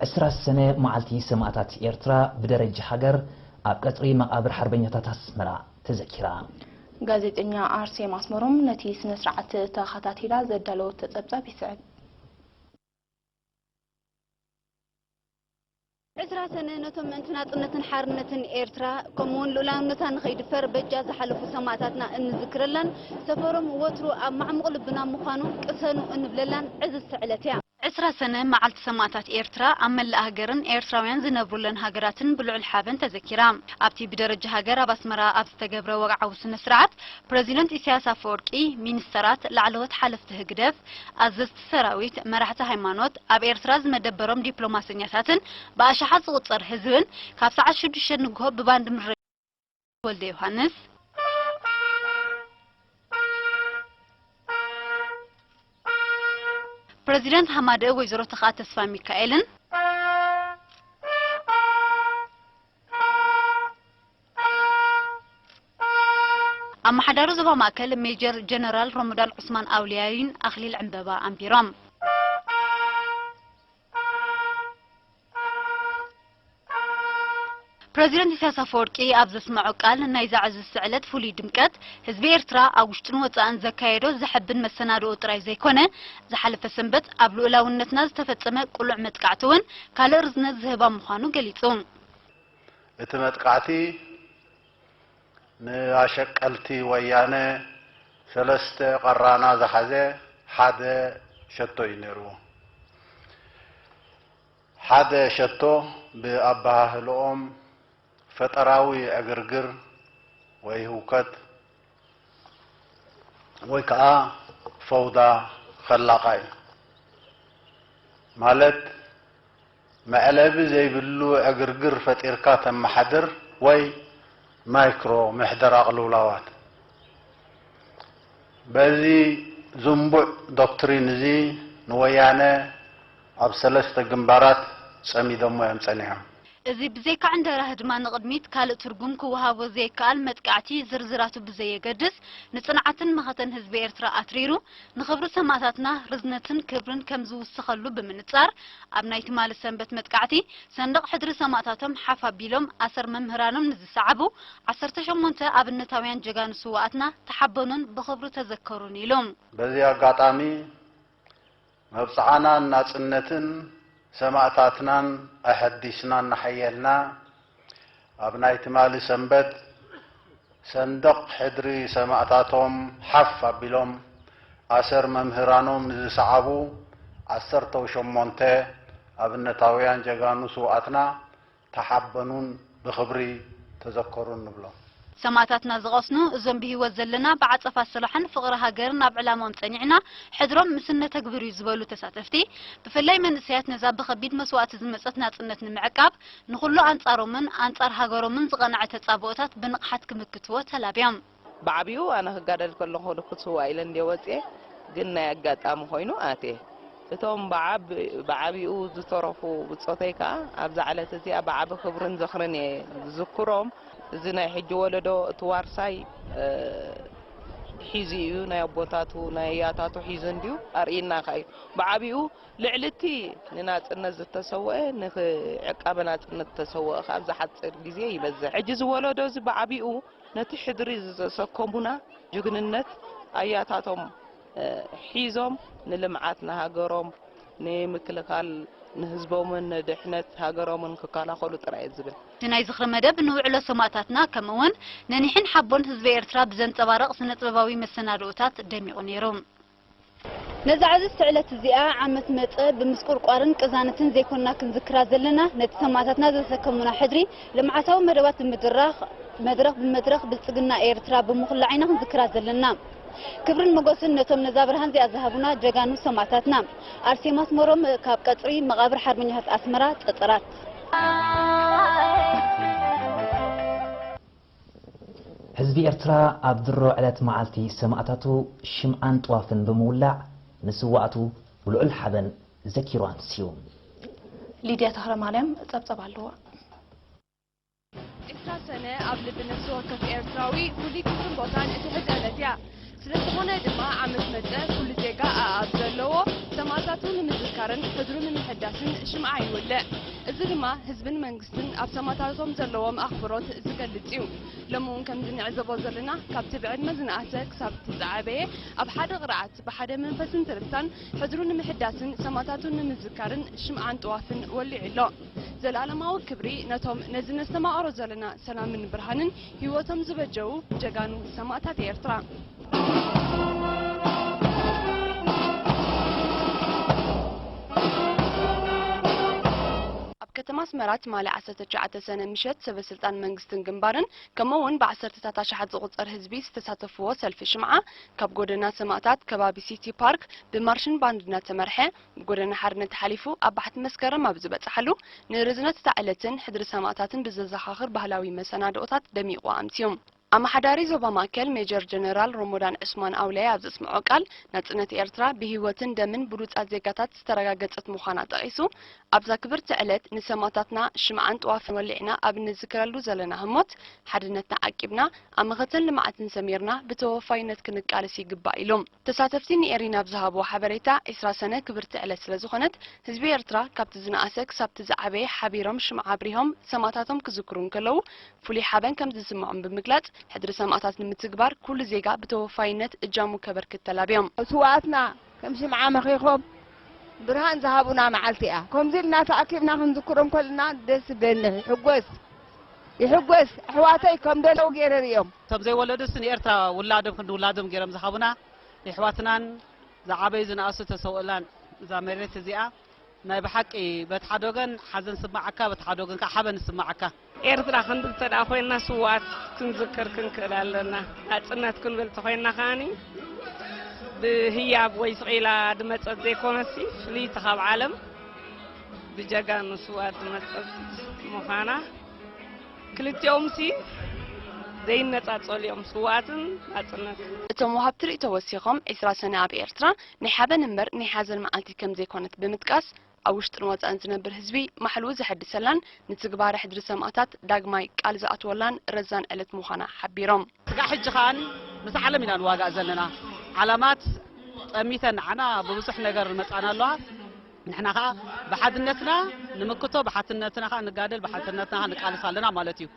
ዕስራ ሰነ መዓልቲ ሰማእታት ኤርትራ ብደረጃ ሃገር ኣብ ቀጽሪ መቓብር ሓርበኛታት ኣስመራ ተዘኪራ። ጋዜጠኛ ኣርሴማ ኣስመሮም ነቲ ስነ ስርዓት ተኸታቲላ ዘዳለወቶ ጸብጻብ ይስዕብ። ዕስራ ሰነ ነቶም ምእንቲ ናጽነትን ሓርነትን ኤርትራ፣ ከምኡውን ልኡላውነታ ንኸይድፈር በጃ ዝሓለፉ ሰማእታትና እንዝክረላን ሰፈሮም ወትሩ ኣብ ማዕሙቕ ልብና ምዃኑ ቅሰኑ እንብለላን ዕዝዝቲ ዕለት እያ። ዕስራ ሰነ መዓልቲ ሰማእታት ኤርትራ ኣብ መላእ ሃገርን ኤርትራውያን ዝነብሩለን ሃገራትን ብልዑል ሓበን ተዘኪራ። ኣብቲ ብደረጃ ሃገር ኣብ ኣስመራ ኣብ ዝተገብረ ወግዓዊ ስነ ስርዓት፣ ፕረዚደንት ኢሳያስ ኣፈወርቂ፣ ሚኒስተራት፣ ላዕለዎት ሓለፍቲ ህግደፍ፣ ኣዘዝቲ ሰራዊት፣ መራሕቲ ሃይማኖት፣ ኣብ ኤርትራ ዝመደበሮም ዲፕሎማሰኛታትን ብኣሽሓት ዝቑጸር ህዝብን ካብ ሰዓት ሽዱሽተ ንግሆ ብባንድ ምረ ወልደ ዮሃንስ፣ ፕረዚደንት ሃማደእ ወይዘሮ ተኽኣ ተስፋ ሚካኤልን ኣመሓዳሪ ዞባ ማእከል ሜጀር ጀነራል ሮመዳን ዑስማን ኣውልያይን ኣኽሊል ዕምበባ ኣንቢሮም። ፕረዚደንት ኢሳያስ ኣፈወርቂ ኣብ ዘስምዖ ቃል፣ ናይዛ ዕዝዝቲ ዕለት ፍሉይ ድምቀት፣ ህዝቢ ኤርትራ ኣብ ውሽጥን ወጻእን ዘካየዶ ዘሐብን መሰናድኦ ጥራይ ዘይኮነ፣ ዝሓለፈ ሰንበት ኣብ ልኡላውነትና ዝተፈጸመ ቅሉዕ መጥቃዕቲ እውን ካልእ ርዝነት ዝህባ ምዃኑ ገሊጹ። እቲ መጥቃዕቲ ንኣሸቀልቲ ወያነ ሰለስተ ቀራና ዝሓዘ ሓደ ሸቶ እዩ ነይርዎ። ሓደ ሸቶ ብኣበሃህልኦም ፈጠራዊ ዕግርግር ወይ ህውከት ወይ ከዓ ፈውዳ ፈላቓ እዩ። ማለት መዕለቢ ዘይብሉ ዕግርግር ፈጢርካ ተመሓድር ወይ ማይክሮ ምሕደራ ቅልውላዋት። በዚ ዝንቡዕ ዶክትሪን እዚ ንወያነ ኣብ ሰለስተ ግንባራት ጸሚዶሞ እዮም ጸኒሖም። እዚ ብዘይካ ዕንደራ ህድማ ንቕድሚት ካልእ ትርጉም ክወሃቦ ዘይከኣል መጥቃዕቲ ዝርዝራቱ ብዘየገድስ ንጽንዓትን መኸተን ህዝቢ ኤርትራ ኣትሪሩ ንኽብሪ ሰማእታትና ርዝነትን ክብርን ከም ዝውስኸሉ ብምንጻር ኣብ ናይ ትማሊ ሰንበት መጥቃዕቲ ሰንደቕ ሕድሪ ሰማእታቶም ሓፍ ኣቢሎም ኣሰር መምህራኖም ንዝሰዓቡ ዓሰርተ ሸሞንተ ኣብነታውያን ጀጋኑ ስውኣትና ተሓበኑን ብኽብሪ ተዘከሩን ኢሉ። በዚ ኣጋጣሚ መብጽዓናን ናጽነትን ሰማእታትናን ኣሐዲስና እናሓየልና፣ ኣብ ናይ ትማሊ ሰንበት ሰንደቕ ሕድሪ ሰማእታቶም ሓፍ ኣቢሎም ኣሰር መምህራኖም ንዝሰዓቡ ዓሰርተ ሸሞንተ ኣብነታውያን ጀጋኑ ስውኣትና ተሓበኑን ብኽብሪ ተዘከሩን ንብሎም። ሰማእታትና ዝቐስኑ እዞም ብህይወት ዘለና ብዓጸፋ ስራሕን ፍቕሪ ሃገርን ኣብ ዕላማኦም ጸኒዕና ሕድሮም ምስ እነተግብር እዩ ዝበሉ ተሳተፍቲ፣ ብፍላይ መንእሰያት ነዛ ብኸቢድ መስዋእቲ ዝመጸት ናጽነት ንምዕቃብ ንኹሉ ኣንጻሮምን ኣንጻር ሃገሮምን ዝቐንዐ ተጻብኦታት ብንቕሓት ክምክትዎ ተላብዮም። ብዓቢኡ ኣነ ክጋደል ከለኹ ክስዋእ ኢለ እንድየ ወፅየ፣ ግን ናይ ኣጋጣሚ ኮይኑ ኣትየ። እቶም ብዓብ-፣ ብዓቢኡ ዝተረፉ ብጾተይ ከኣ ኣብዛ ዕለት እዚኣ ብዓቢ ክብርን ዝኽርን እየ ዝዝክሮም። እዚ ናይ ሕጂ ወለዶ እቲ ዋርሳይ፣ እ፣ ሒዙ እዩ፣ ናይ ኣቦታቱ ናይ ኣያታቱ ሒዙ እንድዩ ኣርእየና ከኣ እዩ። ብዓቢኡ ልዕሊ እቲ ንናጽነት ዝተሰወአ፣ ንዕቃበ ናጽነት ዝተሰወአ ከኣ ኣብዚ ሓጺር ግዜ ይበዝሕ። ሕጂ እዚ ወለዶ እዚ ብዓቢኡ ነቲ ሕድሪ ዝተሰከሙና ጅግንነት ኣያታቶም፣ እ፣ ሒዞም ንልምዓት ንሃገሮም፣ ንምክልኻል ንህዝቦምን ንድሕነት ሃገሮምን ክከላኸሉ ጥራይ እየ ዝብል። እቲ ናይ ዝኽሪ መደብ ንውዕሎ ሰማእታትና ከምኡውን ነኒሕን ሓቦን ህዝቢ ኤርትራ ብዘንጸባርቕ ስነ-ጥበባዊ መሰናድኦታት ደሚቑ ነይሩ። ነዛ ዕዝዝቲ ዕለት እዚኣ ዓመት መጸ ብምስቁርቋርን ቅዛነትን ዘይኮንና ክንዝክራ ዘለና፣ ነቲ ሰማእታትና ዘሰከሙና ሕድሪ ልምዓታዊ መደባት ብምድራኽ፣ መድረኽ ብመድረኽ ብልጽግና ኤርትራ ብምኹላዕ ኢና ክንዝክራ ዘለና። ክብርን ሞገስን ነቶም ነዛ ብርሃን እዚኣ ዝሃቡና ጀጋኑ ሰማእታትና። ኣርሴማ ኣስመሮም ካብ ቀጽሪ መቓብር ሓርበኛታት ኣስመራ ጸጸራት። ህዝቢ ኤርትራ ኣብ ድሮ ዕለት መዓልቲ ሰማእታቱ ሽምዓን ጥዋፍን ብምውላዕ ንስዋእቱ ብልዑል ሓበን ዘኪሩ ኣምስዩ። ሊድያ ተኽለማርያም ጸብጸብ ኣለዋ። ዕስራ ሰነ ኣብ ልቢ ነፍሲ ወከፍ ኤርትራዊ ፍሉይ ክብርን ቦታን እትሕዝ ዕለት እያ። ስለዝኾነ ድማ ዓመት መጸ ኩሉ ዜጋ ኣኣብ ዘለዎ ሰማእታቱ ንምዝካርን ሕድሩ ንምሕዳስን ሽምዓ ይውልዕ። እዚ ድማ ህዝብን መንግስትን ኣብ ሰማእታቶም ዘለዎም ኣኽብሮት ዝገልጽ እዩ። ሎሚ እውን ከምዚ ንዕዘቦ ዘለና ካብቲ ብዕድመ ዝነኣሰ ክሳብ እቲ ዝዓበየ ኣብ ሓደ ቅርዓት ብሓደ መንፈስን ትርታን ሕድሩ ንምሕዳስን ሰማእታቱ ንምዝካርን ሽምዓን ጥዋፍን ወሊዑ ኣሎ። ዘለኣለማዊ ክብሪ ነቶም ነዚ ነስተማቕሮ ዘለና ሰላምን ብርሃንን ህይወቶም ዝበጀዉ ጀጋኑ ሰማእታት ኤርትራ። ኣብ ከተማ ኣስመራ ትማሊ ዓሰርተ ትሽዓተ ሰነ ምሸት ሰበ ስልጣን መንግስትን ግንባርን ከምኡ እውን ብዓሰርተታት ኣሽሓት ዝቑጸር ህዝቢ ዝተሳተፍዎ ሰልፊ ሽምዓ ካብ ጎደና ሰማእታት ከባቢ ሲቲ ፓርክ ብማርሽን ባንድ እናተመርሐ ብጎደና ሓርነት ሓሊፉ ኣብ ባሕቲ መስከረም ኣብ ዝበጽሓሉ ንርዝነት እታ ዕለትን ሕድሪ ሰማእታትን ብዘዘኻኽር ባህላዊ መሰናድኦታት ደሚቑ ኣምስዩ። ኣመሓዳሪ ዞባ ማእከል ሜጀር ጀነራል ሮሞዳን ዑስማን ኣውለያ ኣብ ዘስምዖ ቃል፣ ናጽነት ኤርትራ ብህይወትን ደምን ብሉጻት ዜጋታት ዝተረጋገጸት ምዃና ጠቒሱ፣ ኣብዛ ክብርቲ ዕለት ንሰማእታትና ሽምዓን ጥዋፍን ወሊዕና ኣብ እንዝክረሉ ዘለና ህሞት፣ ሓድነትና ዓቂብና፣ ኣብ መኸተን ልምዓትን ሰሚርና ብተወፋይነት ክንቃለስ ይግባእ ኢሉ። ተሳተፍቲ ንኤሪና ኣብ ዝሃብዎ ሓበሬታ፣ ዕስራ ሰነ ክብርቲ ዕለት ስለ ዝኾነት፣ ህዝቢ ኤርትራ ካብቲ ዝነኣሰ ክሳብቲ ዝዓበየ ሓቢሮም ሽምዓ ኣብሪሆም ሰማእታቶም ክዝክሩ እንከለዉ፣ ፍሉይ ሓበን ከም ዝስምዖም ብምግላጽ፣ ሕድሪ ሰማእታት ንምትግባር ኩሉ ዜጋ ብተወፋይነት እጃሙ ከበርክት ተላብዮም። ስውኣትና ከም ሽምዓ መኺኾም ብርሃን ዝሃቡና መዓልቲ እያ። ከምዚ ኢልና ተኣኪብና ክንዝክሮም ከለና ደስ ይብለኒ፣ ይሕጎስ፣ ይሕጎስ። ኣሕዋተይ ከም ደለዉ ገይረ ርእዮም። እቶም ዘይወለዱስ ንኤርትራ ውላዶም ክንዲ ውላዶም ገይሮም ዝሃቡና የሕዋትናን ዝዓበዩ ዝነኣሱ ተሰውእላን እዛ መሬት እዚኣ ናይ ብሓቂ በቲ ሓደ ወገን ሓዘን ስማዓካ፣ በቲ ሓደ ወገን ከዓ ሓበን ስማዓካ። ኤርትራ ክንብል እንተ ደኣ ኮይንና ስውኣት ክንዝክር ክንክእል ኣለና። ናጽነት ክንብል እንተ ኮይንና ከኣኒ ብህያብ ወይ ስቕ ኢላ ዝመጸት ዘይኮነሲ ፍልይቲ ካብ ዓለም ብጀጋኑ ስውኣት ዝመጸት ምዃና ክልቲኦምሲ ዘይነጻጸሉ እዮም፣ ስውኣትን ናጽነትን። እቶም ወሃብቲ ርእይቶ ወሲኾም፣ ዕስራ ሰነ ኣብ ኤርትራ ናይ ሓበን እምበር ናይ ሓዘን መዓልቲ ከም ዘይኮነት ብምጥቃስ፣ ኣብ ውሽጥን ወጻእን ዝነብር ህዝቢ ማሕልኡ ዘሐድሰላን ንትግባረ ሕድሪ ሰማእታት ዳግማይ ቃል ዝኣትወላን ረዛን ዕለት ምዃና ሓቢሮም። ስጋዕ ሕጂ ከኣ ምስ ዓለም ኢና ንዋጋእ ዘለና። ዓለማት ጠሚተን ንዓና ብብዙሕ ነገር መጻና ኣለዋ። ንሕና ኸኣ ብሓድነትና ንምክቶ፣ ብሓድነትና ኸኣ ንጋደል፣ ብሓድነትና ኸኣ ንቃለስ ኣለና ማለት እዩ።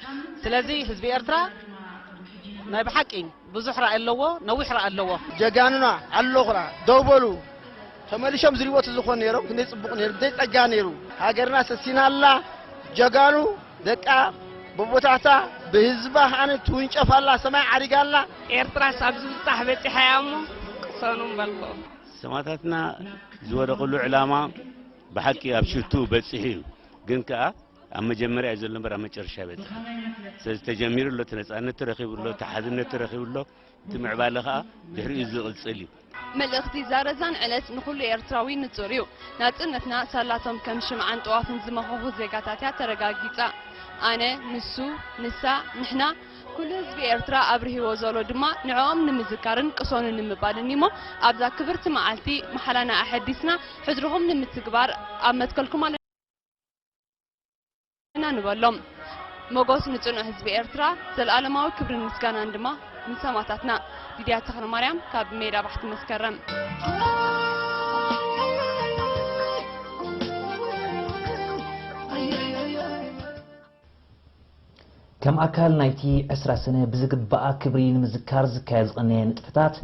ስለዚ ህዝቢ ኤርትራ ናይ ብሓቂ ብዙሕ ራኢ ኣለዎ፣ ነዊሕ ራኢ ኣለዎ። ጀጋኑና ኣለኹና፣ ደው በሉ። ተመሊሾም ዝሪእዎ ተዝኾኑ ነይሮም ክንደይ ጽቡቕ ነይሩ፣ ክንደይ ጸጋ ነይሩ። ሃገርና ሰሲና ኣላ፣ ጀጋኑ ደቃ ብቦታታ ብህዝባ ኸኣ ትውንጨፍ ኣላ፣ ሰማይ ዓሪጋ ኣላ። ኤርትራስ ኣብዚ ብጻሕ በጺሓ እያ እሞ ቅሰኑ ምበልኩ። ሰማእታትና ዝወደቕሉ ዕላማ ብሓቂ ኣብ ሽትኡ በጺሑ እዩ። ግን ከኣ ኣብ መጀመርያ እዩ ዘሎ እምበር ኣብ መጨረሻ ኣይበጽሕን። ስለዚ ተጀሚሩ ኣሎ፣ እቲ ነጻነት ተረኺቡ ኣሎ፣ እቲ ሓድነት ተረኺቡ ኣሎ፣ እቲ ምዕባለ ከኣ ድሕሪኡ ዝቕጽል እዩ። መልእኽቲ እዛ ረዛን ዕለት ንኹሉ ኤርትራዊ ንጹር እዩ። ናጽነትና ሳላቶም ከም ሽምዓን ጥዋፍን ዝመኸኹ ዜጋታት እያ ተረጋጊጻ። ኣነ፣ ንሱ፣ ንሳ፣ ንሕና፣ ኩሉ ህዝቢ ኤርትራ ኣብርሂዎ ዘሎ ድማ ንዕኦም ንምዝካርን ቅሶኑ ንምባልን እሞ ኣብዛ ክብርቲ መዓልቲ መሓላና ኣሐዲስና ሕድርኹም ንምትግባር ኣብ መትከልኩም ኣለና ንበሎም። ሞጎስ ንጽኑዕ ህዝቢ ኤርትራ፣ ዘለኣለማዊ ክብርን ምስጋናን ድማ ንሰማእታትና። ሊድያ ተኽለማርያም ካብ ሜዳ ባሕቲ መስከረም። ከም ኣካል ናይቲ ዕስራ ሰነ ብዝግባኣ ክብሪ ንምዝካር ዝካየድ ዝቐነየ ንጥፈታት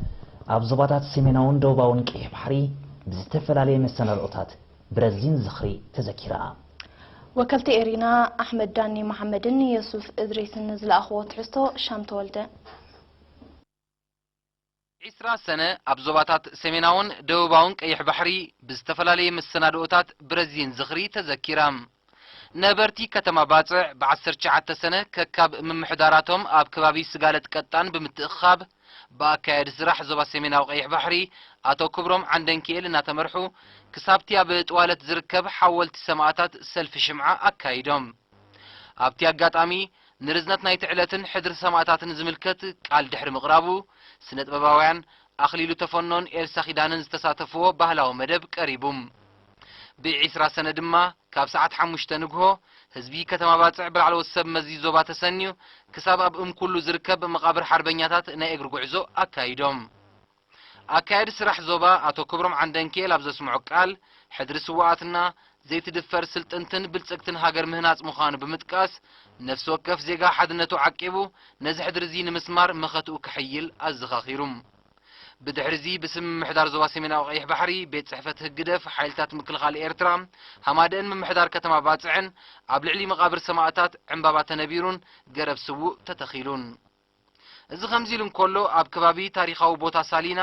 ኣብ ዞባታት ሰሜናውን ደቡባውን ቀይሕ ባሕሪ ብዝተፈላለየ መሰናድኦታት ብረዚን ዝኽሪ ተዘኪራ። ወከልቲ ኤሪና ኣሕመድ ዳኒ መሓመድን የሱፍ እድሪስን ንዝለኣኽዎ ትሕዝቶ ሻም ተወልደ። ዒስራ ሰነ ኣብ ዞባታት ሰሜናውን ደቡባውን ቀይሕ ባሕሪ ብዝተፈላለየ መሰናድኦታት ብረዚን ዝኽሪ ተዘኪራ። ነበርቲ ከተማ ባጽዕ ብዓሰርተ ትሽዓተ ሰነ ከካብ ምምሕዳራቶም ኣብ ከባቢ ስጋለት ቀጣን ብምትእኽኻብ ብኣካያዲ ስራሕ ዞባ ሰሜናዊ ቀይሕ ባሕሪ ኣቶ ክብሮም ዓንደንኪኤል እናተመርሑ ክሳብቲ ኣብ ጥዋለት ዝርከብ ሓወልቲ ሰማእታት ሰልፊ ሽምዓ ኣካይዶም። ኣብቲ ኣጋጣሚ ንርዝነት ናይቲ ዕለትን ሕድሪ ሰማእታትን ዝምልከት ቃል ድሕሪ ምቕራቡ፣ ስነ-ጥበባውያን ኣኽሊሉ ተፈኖን ኤልሳ ኪዳነን ዝተሳተፍዎ ባህላዊ መደብ ቀሪቡ። ብዒስራ ሰነ ድማ ካብ ሰዓት ሓሙሽተ ንግሆ ህዝቢ ከተማ ባጽዕ ብላዕለዎት ሰብ መዚ ዞባ ተሰንዩ ክሳብ ኣብ እምኩሉ ዝርከብ መቓብር ሓርበኛታት ናይ እግሪ ጉዕዞ ኣካይዶም። ኣካያዲ ስራሕ ዞባ ኣቶ ክብሮም ዓንደንኬል ኣብ ዘስምዖ ቃል፣ ሕድሪ ስውኣትና ዘይትድፈር ስልጥንትን ብልጽግትን ሃገር ምህናጽ ምዃኑ ብምጥቃስ፣ ነፍሲ ወከፍ ዜጋ ሓድነቱ ዓቂቡ ነዚ ሕድሪ እዚ ንምስማር መኸትኡ ከሕይል ኣዘኻኺሩ። ብድሕሪ እዚ ብስም ምምሕዳር ዞባ ሰሜናዊ ቀይሕ ባሕሪ ቤት ጽሕፈት ህግደፍ ሓይልታት ምክልኻል ኤርትራ ሃማደእን ምምሕዳር ከተማ ባጽዕን ኣብ ልዕሊ መቓብር ሰማእታት ዕምባባ ተነቢሩን ገረብ ስዉእ ተተኺሉን። እዚ ከምዚ ኢሉ እንከሎ፣ ኣብ ከባቢ ታሪኻዊ ቦታ ሳሊና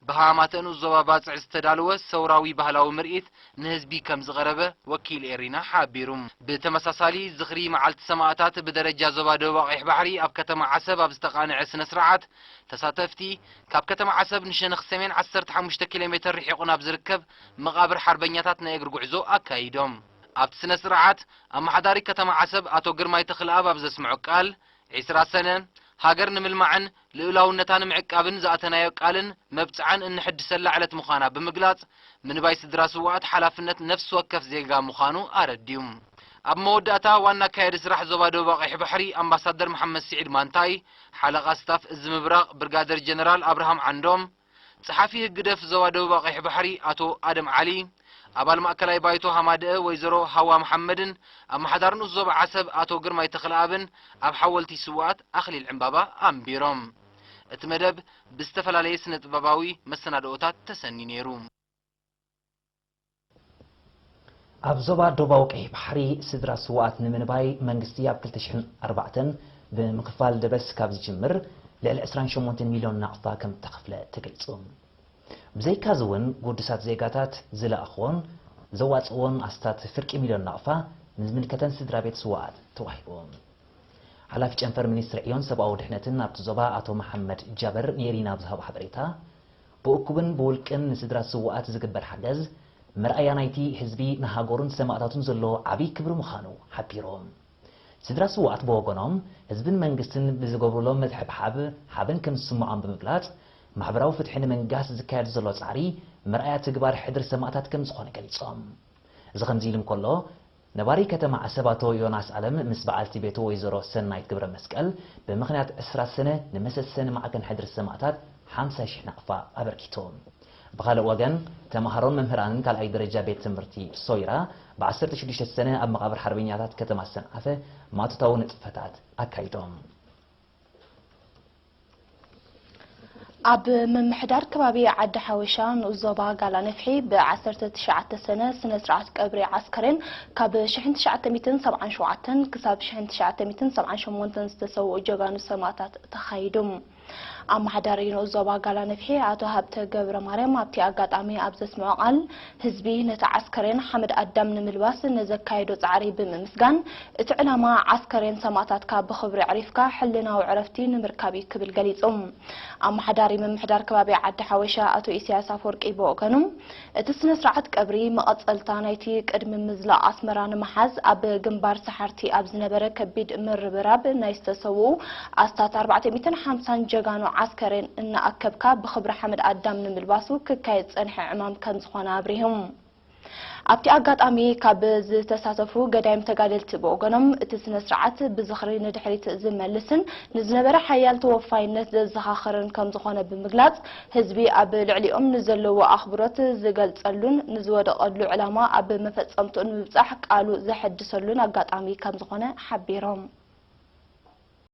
ብሃማተ ንኡስ ዞባ ባጽዕ ዝተዳለወ ሰውራዊ ባህላዊ ምርኢት ንህዝቢ ከም ዝቐረበ ወኪል ኤሪና ሓቢሩ። ብተመሳሳሊ፣ ዝኽሪ መዓልቲ ሰማእታት ብደረጃ ዞባ ደቡብ ቀይሕ ባሕሪ ኣብ ከተማ ዓሰብ ኣብ ዝተቓንዐ ስነ ስርዓት፣ ተሳተፍቲ ካብ ከተማ ዓሰብ ንሸነኽ ሰሜን ዓሰርተ ሓሙሽተ ኪሎ ሜተር ርሒቑ ናብ ዝርከብ መቓብር ሓርበኛታት ናይ እግሪ ጉዕዞ ኣካይዶም። ኣብቲ ስነ ስርዓት፣ ኣመሓዳሪ ከተማ ዓሰብ ኣቶ ግርማይ ተኽለኣብ ኣብ ዘስምዖ ቃል፣ ዕስራ ሰነ፣ ሃገር ንምልማዕን ልኡላውነታ ንምዕቃብን ዝኣተናዮ ቃልን መብጽዓን እንሕድሰላ ዕለት ምዃና ብምግላጽ፣ ምንባይ ስድራ ስውኣት ሓላፍነት ነፍሲ ወከፍ ዜጋ ምዃኑ ኣረድዩ። ኣብ መወዳእታ፣ ዋና ኣካያዲ ስራሕ ዞባ ደቡብ ቀይሕ ባሕሪ ኣምባሳደር መሓመድ ስዒድ ማንታይ፣ ሓለቓ ስታፍ እዚ ምብራቕ ብርጋደር ጀነራል ኣብርሃም ዓንዶም፣ ጸሓፊ ህግደፍ ዞባ ደቡብ ቀይሕ ባሕሪ ኣቶ ኣደም ዓሊ፣ ኣባል ማእከላይ ባይቶ ሃማደአ ወይዘሮ ሃዋ መሓመድን ኣመሓዳሪ ንኡስ ዞባ ዓሰብ ኣቶ ግርማይ ተኽለኣብን ኣብ ሓወልቲ ስውኣት ኣኽሊል ዕምባባ ኣንቢሮም። እቲ መደብ ብዝተፈላለየ ስነ ጥበባዊ መሰናድኦታት ተሰንዩ ነይሩ። ኣብ ዞባ ደቡባዊ ቀይሕ ባሕሪ ስድራ ስውኣት ንምንባይ መንግስቲ ኣብ ክልተ ሽሕን ኣርባዕተን ብምክፋል ደበስ ካብ ዝጅምር ልዕሊ ዕስራን ሸሞንተን ሚልዮን ናቕፋ ከም እተኸፍለ ተገሊጹ። ብዘይካዚ እውን ግዱሳት ዜጋታት ዝለኣኽዎን ዘዋጽእዎን ኣስታት ፍርቂ ሚልዮን ናቕፋ ንዝምልከተን ስድራ ቤት ስውኣት ተዋሂቡ። ሓላፊ ጨንፈር ሚኒስትሪ ዕዮን ሰብኣዊ ድሕነትን ኣብቲ ዞባ ኣቶ መሓመድ ጃበር ንኤሪና ኣብ ዝሃቦ ሓበሬታ፣ ብእኩብን ብውልቅን ንስድራ ስውኣት ዝግበር ሓገዝ መርኣያ ናይቲ ህዝቢ ንሃገሩን ሰማእታቱን ዘለዎ ዓብዪ ክብሪ ምዃኑ ሓቢሮም። ስድራ ስውኣት ብወገኖም፣ ህዝብን መንግስትን ብዝገብሩሎም ምትሕብሓብ ሓበን ከም ዝስምዖም ብምግላጽ፣ ማሕበራዊ ፍትሒ ንምንጋስ ዝካየድ ዘሎ ጻዕሪ መርኣያ ትግባር ሕድሪ ሰማእታት ከም ዝኾነ ገሊጾም። እዚ ከምዚ ኢሉ እንከሎ፣ ነባሪ ከተማ ዓሰብ ኣቶ ዮናስ ኣለም ምስ በዓልቲ ቤቱ ወይዘሮ ሰናይት ገብረ መስቀል ብምኽንያት ዕስራ ሰነ ንመሰሰኒ ማዕከን ሕድሪ ሰማእታት ሓምሳ ሺሕ ናቕፋ ኣበርኪቱ። ብኻልእ ወገን፣ ተምሃሮን መምህራንን ካልኣይ ደረጃ ቤት ትምህርቲ ሶይራ ብዓሰርተ ሽዱሽተ ሰነ ኣብ መቓብር ሓርበኛታት ከተማ ሰንዓፈ ማእቶታዊ ንጥፈታት ኣካይዶም። ኣብ ምምሕዳር ከባቢ ዓዲ ሓወሻ ንኡስ ዞባ ጋላ ነፍሒ ብ ዓሰርተ ትሽዓተ ሰነ ስነ ስርዓት ቀብሪ ዓስከሬን ካብ ሽሕን ትሽዓተ ሚእትን ሰብዓን ሸውዓተን ክሳብ ሽሕን ትሽዓተ ሚእትን ሰብዓን ሸሞንተን ዝተሰውኡ ጀጋኑ ሰማእታት ተኻይዱ። ኣመሓዳሪ ንኡስ ዞባ ጋላ ነፍሒ ኣቶ ሃብተ ገብረ ማርያም ኣብቲ ኣጋጣሚ ኣብ ዘስምዖ ቃል፣ ህዝቢ ነቲ ዓስከሬን ሓመድ ኣዳም ንምልባስ ነዘካየዶ ጻዕሪ ብምምስጋን፣ እቲ ዕላማ ዓስከሬን ሰማእታትካ ብኽብሪ ኣዕሪፍካ ሕልናዊ ዕረፍቲ ንምርካብ እዩ ክብል ገሊጹ። ኣመሓዳሪ ምምሕዳር ከባቢ ዓዲ ሓወሻ ኣቶ ኢሳያስ ኣፈወርቂ ብወገኑ፣ እቲ ስነ ስርዓት ቀብሪ መቐጸልታ ናይቲ ቅድሚ ምዝላቕ ኣስመራ ንምሓዝ ኣብ ግንባር ሰሓርቲ ኣብ ዝነበረ ከቢድ ምርብራብ ናይ ዝተሰውኡ ኣስታት ኣርባዕተ ሚእትን ሓምሳን ጀጋኑ ዓስከሬን እናኣከብካ ብኽብሪ ሓመድ ኣዳም ንምልባሱ ክካየድ ዝጸንሐ ዕማም ከም ዝኾነ ኣብሪሁ። ኣብቲ ኣጋጣሚ ካብ ዝተሳተፉ ገዳይም ተጋደልቲ ብወገኖም፣ እቲ ስነ ስርዓት ብዝኽሪ ንድሕሪት ዝመልስን ንዝነበረ ሓያል ተወፋይነት ዘዘኻኽርን ከም ዝኾነ ብምግላጽ፣ ህዝቢ ኣብ ልዕሊኦም ንዘለዎ ኣኽብሮት ዝገልጸሉን ንዝወደቐሉ ዕላማ ኣብ መፈጸምትኡ ንምብጻሕ ቃሉ ዘሐድሰሉን ኣጋጣሚ ከም ዝኾነ ሓቢሮም።